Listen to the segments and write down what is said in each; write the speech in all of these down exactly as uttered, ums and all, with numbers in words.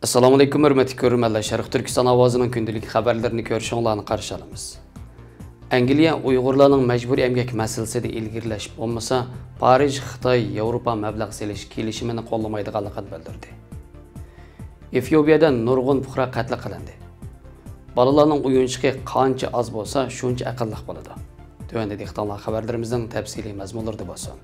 ئەسسالامۇئەلەيكۇم، ھۆرمەتلىك كۆرۈرمەنلەر. شەرقىي تۈركىستان ئاۋازىنىڭ كۈندىلىك خەۋەرلىرىنى كۆرۈشۈڭلارنى قارشى ئالىمىز. ئەنگلىيە ئۇيغۇرلارنىڭ مەجبۇرىي ئەمگەك مەسىلىسىدە ئىلگىرىلەش بولمىسا، پارىژ خىتاي ياۋروپا مەبلەغ سېلىش كېلىشىمىنى قوللىمايدىغانلىقىنى بىلدۈردى. ئېفىئوپىيەدە نۇرغۇن پۇقرا قەتل قىلىندى. بالىلارنىڭ ئويۇنچۇقى قانچە ئاز بولسا، شۇنچە ئەقىللىق بولىدۇ. تۆۋەندە دىققىتىڭلار خەۋەرلىرىمىزنىڭ تەپسىلىي مەزمۇنلىرىدا بولسۇن.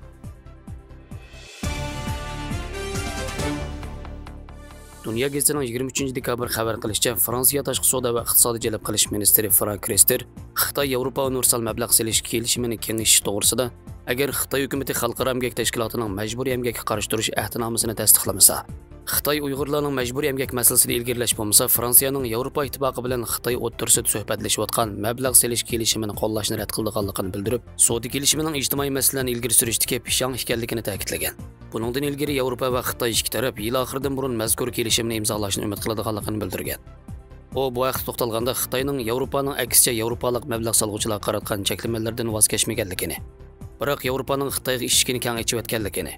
دۇنيا گېزىتىنىڭ يىگىرمە ئۈچىنچى دېكابىر خەۋەر قىلىشىچە، فرانسىيە تاشقى سودا ۋە ئىقتىسادىي جەلپ قىلىش مىنىستىرى فرانك رىستېر خىتاي ياۋروپا ئۇنىۋېرسال مەبلەغ سېلىش كېلىشىمىنى كېڭىشىش توغرىسىدا، ئەگەر خىتاي ھۆكۈمىتى خەلقئارا ئەمگەك تەشكىلاتىنىڭ مەجبۇرىي ئەمگەككە قارشى تۇرۇش ئەھدىنامىسىنى تەستىقلىمىسا، خىتاي ئۇيغۇرلارنىڭ مەجبۇرىي ئەمگەك مەسىلىسىدە ئىلگىرىلەش بولمىسا، فرانسىيەنىڭ ياۋروپا ئىتتىپاقى بىلەن خىتاي ئوتتۇرىسىدا سۆھبەتلىشىۋاتقان مەبلەغ سېلىش كېلىشىمىنى قوللاشنى رەت قىلىدىغانلىقىنى بىلدۈرۈپ، سودا كېلىشىمىنىڭ ئىجتىمائىي مەسىلىلەرنى ئىلگىرى سۈرۈشتىكى پىشاڭ ئىكەنلىكىنى تەكىتلىگەن. بۇنىڭدىن ئىلگىرى ياۋروپا ۋە خىتاي ئىككى تەرەپ يىل ئاخىرىدىن بۇرۇن مەزكۇر كېلىشىمنى ئىمزالاشنى ئۈمىد قىلىدىغانلىقىنى بىلدۈرگەن. ئۇ بۇ ھەقتە توختالغاندا، خىتاينىڭ ياۋروپانىڭ، ئەكسىچە ياۋروپالىق مەبلەغ سالغۇچىلارغا قاراتقان چەكلىمىلىرىدىن ۋاز كەچمىگەنلىكىنى، بىراق ياۋروپانىڭ خىتايغا ئىشىكىنى كەڭ ئېچىۋەتكەنلىكىنى،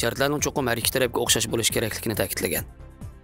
شەرتلەرنىڭ چوقۇم ھەر ئىككى تەرەپكە ئوخشاش بولۇشى كېرەكلىكىنى تەكىتلىگەن.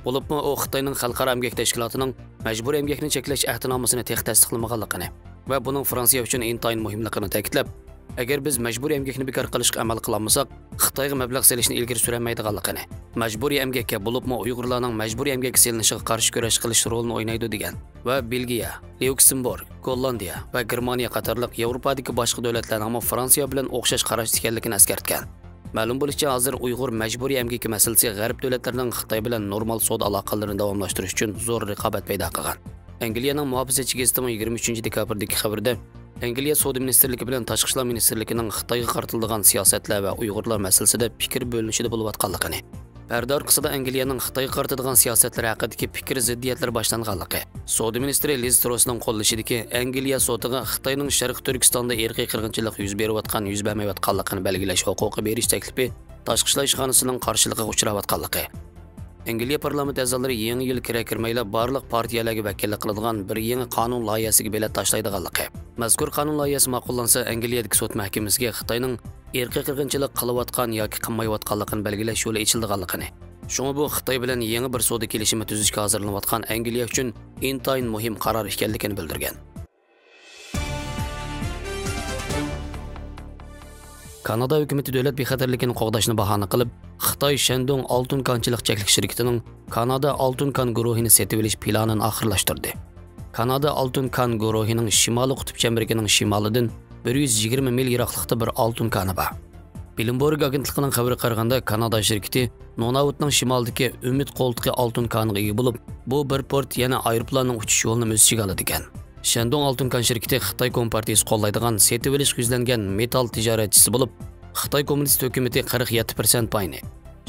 بولۇپمۇ ئۇ خىتاينىڭ خەلقئارا ئەمگەك تەشكىلاتىنىڭ مەجبۇرىي ئەمگەكنى چەكلەش ئەھدىنامىسىنى تېخى تەستىقلىمىغانلىقىنى ۋە بۇنىڭ فرانسىيە ئۈچۈن ئىنتايىن مۇھىملىقىنى تەكىتلەپ، ئەگەر بىز مەجبۇرىي ئەمگەكنى بىكار قىلىشقا ئەمەل قىلالمىساق، خىتايغا مەبلەغ سېلىشنى ئىلگىرى سۈرەلمەيدىغانلىقىنى، مەجبۇرىي ئەمگەككە، بولۇپمۇ ئۇيغۇرلارنىڭ مەجبۇرىي ئەمگەككە سېلىنىشىغا قارشى كۈرەش قىلىش رولىنى ئوينايدۇ، دېگەن ۋە بېلگىيە، ليۇكسېمبۇرگ، گوللاندىيە ۋە گېرمانىيە قاتارلىق ياۋروپادىكى باشقا دۆلەتلەرنىڭمۇ فرانسىيە بىلەن ئوخشاش قاراشتا ئىكەنلىكىنى ئەسكەرتكەن. مەلۇم بولۇشىچە، ھازىر ئۇيغۇر مەجبۇرىي ئەمگىكى مەسىلىسى غەرب دۆلەتلىرىنىڭ خىتاي بىلەن نورمال سودا ئالاقىلىرىنى داۋاملاشتۇرۇش ئۈچۈن زور رىقابەت پەيدا قىلغان. ئەنگلىيەنىڭ مۇھاپىزەتچى گېزىتىمۇ يىگىرمە ئۈچىنچى دېكابىردىكى خەۋىرىدە، ئەنگلىيە سودا مىنىستىرلىكى بىلەن تاشقى ئىشلار مىنىستىرلىكىنىڭ خىتايغا قارىتىلىدىغان سىياسەتلەر ۋە ئۇيغۇرلار مەسىلىسىدە پىكىر بۆلۈنۈشىدە بولۇۋاتقانلىقىنى، پەردە ئارقىسىدا ئەنگلىيەنىڭ خىتايغا قارىتىدىغان سىياسەتلىرى ھەققىدىكى پىكىر زىددىيەتلىرى باشلانغانلىقى، سودا مىنىستىرى لىز تروسنىڭ قوللىشىدىكى ئەنگلىيە سوتىغا خىتاينىڭ شەرقىي تۈركىستاندا ئىرقىي قىرغىنچىلىق يۈز بېرىۋاتقان، يۈز بەرمەيۋاتقانلىقىنى بەلگىلەش ھوقۇقى بېرىش تەكلىپى تاشقى ئىشلار ئىشخانىسىنىڭ قارشىلىقىغا ئۇچراۋاتقانلىقى، ئەنگلىيە پارلامېنت ئەزالىرى يېڭى يىل كىرە-كىرمەيلا بارلىق پارتىيەلەرگە ۋەكىللىك قىلىدىغان بىر يېڭى قانۇن لايىھەسىگە بېلەت تاشلايدىغانلىقى، مەزكۇر قانۇن لايىھەسى ماقۇللانسا، ئەنگلىيەدىكى سوت مەھكىمىسىگە خىتاينىڭ ئىرقىي قىرغىنچىلىق قىلىۋاتقان ياكى قىلمايۋاتقانلىقىنى بەلگىلەش يولى ئېچىلىدىغانلىقىنى، شۇڭا بۇ خىتاي بىلەن يېڭى بىر سودا كېلىشىمى تۈزۈشكە ھازىرلىنىۋاتقان ئەنگلىيە ئۈچۈن ئىنتايىن مۇھىم قارار ئىكەنلىكىنى بىلدۈرگەن. كانادا ھۆكۈمىتى دۆلەت بىخەتەرلىكىنى قوغداشنى باھانە قىلىپ، خىتاي شەندۇڭ ئالتۇن كانچىلىق چەكلىك شىركىتىنىڭ كانادا ئالتۇن كان گۇرۇھىنى سېتىۋېلىش پىلانىنى ئاخىرلاشتۇردى. كانادا ئالتۇن كان گۇرۇھىنىڭ شىمالىي قۇتۇپ چەمبىرىكىنىڭ شىمالىدىن بىر يۈز يىگىرمە مىل يىراقلىقتا بىر ئالتۇن كانى بار. بلومبېرگ ئاگېنتلىقىنىڭ خەۋىرىگە قارىغاندا، كانادا شىركىتى نۇناۋۇتنىڭ شىمالىدىكى ئۈمىد قولتۇقى ئالتۇن كانىغا ئىگە بولۇپ، بۇ بىر پورت يەنە ئايروپىلاننىڭ ئۇچۇش يولىنىمۇ ئۆز ئىچىگە ئالىدىكەن. شەندۇڭ ئالتۇن كان شىركىتى خىتاي كومپارتىيىسى قوللايدىغان سېتىۋېلىشقا يۈزلەنگەن مېتال تىجارەتچىسى بولۇپ، خىتاي كوممۇنىست ھۆكۈمىتى قىرىق يەتتە پىرسەنت پاينى،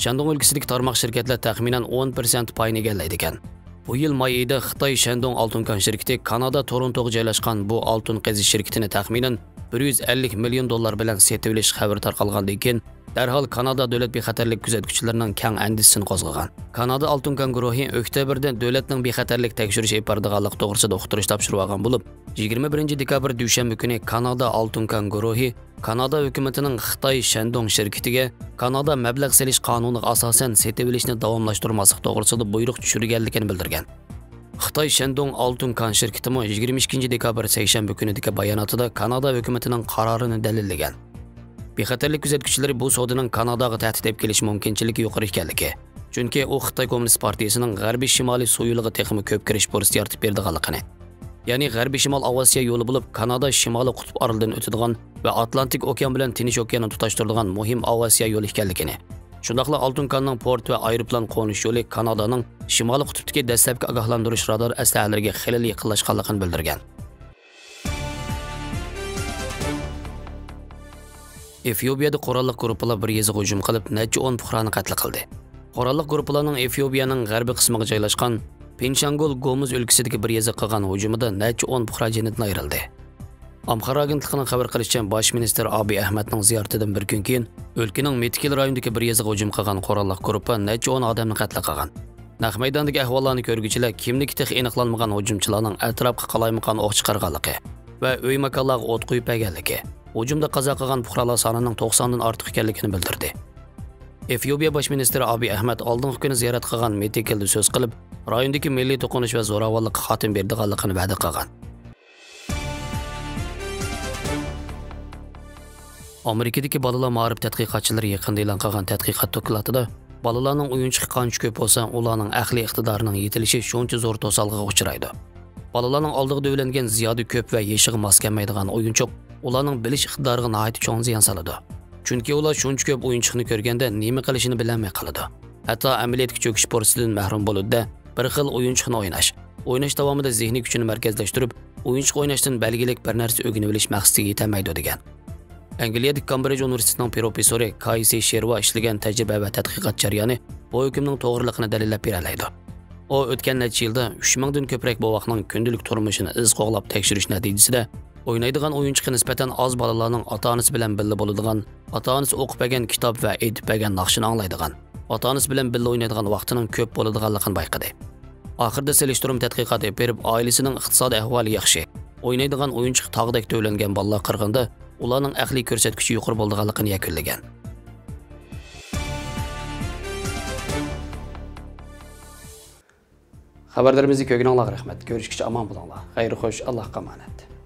شەندۇڭ ئۆلكىسىدىكى تارماق شىركەتلەر تەخمىنەن ئون پىرسەنت پاينى ئىگىلەيدىكەن. بۇ يىل ماي ئېيىدا خىتاي شەندۇڭ ئالتۇن كان شىركىتى كانادا تورونتوغا جايلاشقان بۇ ئالتۇن قېزىش شىركىتىنى تەخمىنەن بىر يۈز ئەللىك مىليون دوللار بىلەن سېتىۋېلىش خەۋىرى تارقالغاندىن كېيىن، دەرھال كانادا دۆلەت بىخەتەرلىك كۆزەتكۈچىلىرىنىڭ كەڭ ئەندىشىسىنى قوزغىغان. كانادا ئالتۇن كان گۇرۇھى ئۆكتەبىردە دۆلەتنىڭ بىخەتەرلىك تەكشۈرۈش ئېلىپ بارىدىغانلىقى توغرىسىدا ئۇقتۇرۇش تاپشۇرۇۋالغان بولۇپ، يىگىرمە بىرىنچى دېكابىر دۈشەنبە كۈنى كانادا ئالتۇن كان گۇرۇھى كانادا ھۆكۈمىتىنىڭ خىتاي شەندۇڭ شىركىتىگە كانادا مەبلەغ سېلىش قانۇنىغا ئاساسەن سېتىۋېلىشنى داۋاملاشتۇرماسلىق توغرىسىدا بۇيرۇق چۈشۈرگەنلىكىنى بىلدۈرگەن. خىتاي شەندۇڭ ئالتۇن كان شىركىتىمۇ يىگىرمە ئىككىنچى دېكابىر سەيشەنبە كۈنىدىكى باياناتىدا كانادا ھۆكۈمىتىنىڭ قارارىنى دەلىللىگەن. بىخەتەرلىك كۆزەتكۈچىلىرى بۇ سودىنىڭ كاناداغا تەھدىت ئېلىپ كېلىش مۇمكىنچىلىكى يۇقىرى ئىكەنلىكى، چۈنكى ئۇ خىتاي كوممۇنىست پارتىيىسىنىڭ غەربىي شىمالىي سۇ يولىغا تېخىمۇ كۆپ كىرىش پۇرسىتى يارىتىپ بېرىدىغانلىقىنى، يەنى غەربىي شىمال ئاۋىئاتسىيە يولى بولۇپ، كانادا شىمالىي قۇتۇپ ئارىلىدىن ئۆتىدىغان ۋە ئاتلانتىك ئوكيان بىلەن تىنچ ئوكياننى تۇتاشتۇرىدىغان مۇھىم ئاۋىئاتسىيە يولى ئىكەنلىكىنى، شۇنداقلا ئالتۇن كاننىڭ پورت ۋە ئايروپىلان قونۇش يولى كانادانىڭ شىمالىي قۇتۇپتىكى دەسلەپكى ئاگاھلاندۇرۇش رادار ئەسلىھەلىرىگە خېلىلا يېقىنلاشقانلىقىنى بىلدۈرگەن. ئېفىئوپىيەدە قوراللىق گۇرۇپپىلار بىر يېزىغا ھۇجۇم قىلىپ، نەچچە ئون پۇقرانى قەتل قىلدى. قوراللىق گۇرۇپپىلارنىڭ ئېفىئوپىيەنىڭ غەربىي قىسمىغا جايلاشقان پىنشانگول گومۇز ئۆلكىسىدىكى بىر يېزىغا قىلغان ھۇجۇمىدا نەچچە ئون پۇقرا جېنىدىن ئايرىلدى. ئامخارا ئاگېنتلىقىنىڭ خەۋەر قىلىشىچە، باش مىنىستىر ئابىي ئەھمەدنىڭ زىيارىتىدىن بىر كۈن كېيىن، ئۆلكىنىڭ مېتكىل رايونىدىكى بىر يېزىغا ھۇجۇم قىلغان قوراللىق گۇرۇپپا نەچچە ئون ئادەمنى قەتل قىلغان. نەق مەيداندىكى ئەھۋاللارنى كۆرگۈچىلەر كىملىكى تېخى ئېنىقلانمىغان ھۇجۇمچىلارنىڭ ئەتراپقا قالايمىقان ئوق چىقارغانلىقى ۋە ئۆي ماكانلارغا ئوت قويۇپ بەرگەنلىكى، ھۇجۇمدا قازا قىلغان پۇقرالار سانىنىڭ توقساندىن ئارتۇق ئىكەنلىكىنى بىلدۈردى. ئېفىيوپىيە باش مىنىستىرى ئابىي ئەھمەد ئالدىنقى كۈنى زىيارەت قىلغان مېتىكېلدە سۆز قىلىپ، رايوندىكى مىللىي توقۇنۇش ۋە زوراۋانلىققا خاتىمە بېرىدىغانلىقىنى ۋەدە قىلغان. ئامېرىكىدىكى بالىلار مائارىپ تەتقىقاتچىلىرى يېقىندا ئېلان قىلغان تەتقىقات دوكلاتىدا، بالىلارنىڭ ئويۇنچۇقى قانچە كۆپ بولسا، ئۇلارنىڭ ئەقلىي ئىقتىدارىنىڭ يېتىلىشى شۇنچە زور توسالغۇغا ئۇچرايدۇ. بالىلارنىڭ ئالدىغا دۆۋىلەنگەن زىيادە كۆپ ۋە يېشىغا ماس كەلمەيدىغان ئويۇنچۇق ئۇلارنىڭ بىلىش ئىقتىدارىغا ناھايىتى چوڭ زىيان سالىدۇ. چۈنكى ئۇلار شۇنچە كۆپ ئويۇنچۇقنى كۆرگەندە نېمە قىلىشىنى بىلەلمەي قالىدۇ. ھەتتا ئەمەلىيەتكە چۆكۈش پۇرسىتىدىن مەھرۇم بولىدۇ-دە، بىر خىل ئويۇنچۇقنى ئويناش، ئويناش داۋامىدا زېھنىي كۈچىنى مەركەزلەشتۈرۈپ، ئويۇنچۇق ئويناشتىن بەلگىلىك بىر نەرسە ئۆگىنىۋېلىش مەقسىتىگە يېتەلمەيدۇ، دېگەن. ئەنگلىيەدىكى كامبرىج ئۇنىۋېرسىتېتىنىڭ پروفېسسورى كايسى شېرۋا ئىشلىگەن تەجرىبە ۋە تەتقىقات جەريانى بۇ ھۆكۈمنىڭ توغرىلىقىنى دەلىللەپ بېرەلەيدۇ. ئۇ ئۆتكەن نەچچە يىلدا ئۈچ مىڭدىن كۆپرەك بوۋاقنىڭ كۈندىلىك تۇرمۇشىنى ئىز قوغلاپ تەكشۈرۈش نەتىجىسىدە، ئوينايدىغان ئويۇنچۇقى نىسبەتەن ئاز بالىلارنىڭ ئاتا-ئانىسى بىلەن بىللە بولىدىغان، ئاتا-ئانىسى ئوقۇپ بەرگەن كىتاب ۋە ئېيتىپ بەرگەن ناخشىنى ئاڭلايدىغان، ئاتا-ئانىسى بىلەن بىللە ئوينايدىغان ۋاقتىنىڭ كۆپ بولىدىغانلىقىنى بايقىدى. ئاخىرىدا سېلىشتۇرما تەتقىقات ئېلىپ بېرىپ، ئائىلىسىنىڭ ئىقتىسادىي ئەھۋالى ياخشى، ئوينايدىغان ئويۇنچۇقى تاغدەك تۆۋىلەنگەن بالىلارغا قارىغاندا، ئۇلارنىڭ ئەقلىي كۆرسەتكۈچى يۇقىرى بولىدىغانلىقىنى يەكۈنلىگەن. خەۋەرلىرىمىزنى كۆرگىنىڭلارغا رەھمەت. كۆرۈشكىچە ئامان بولۇڭلار. خەير خوش، ئاللاھقا ئامانەت.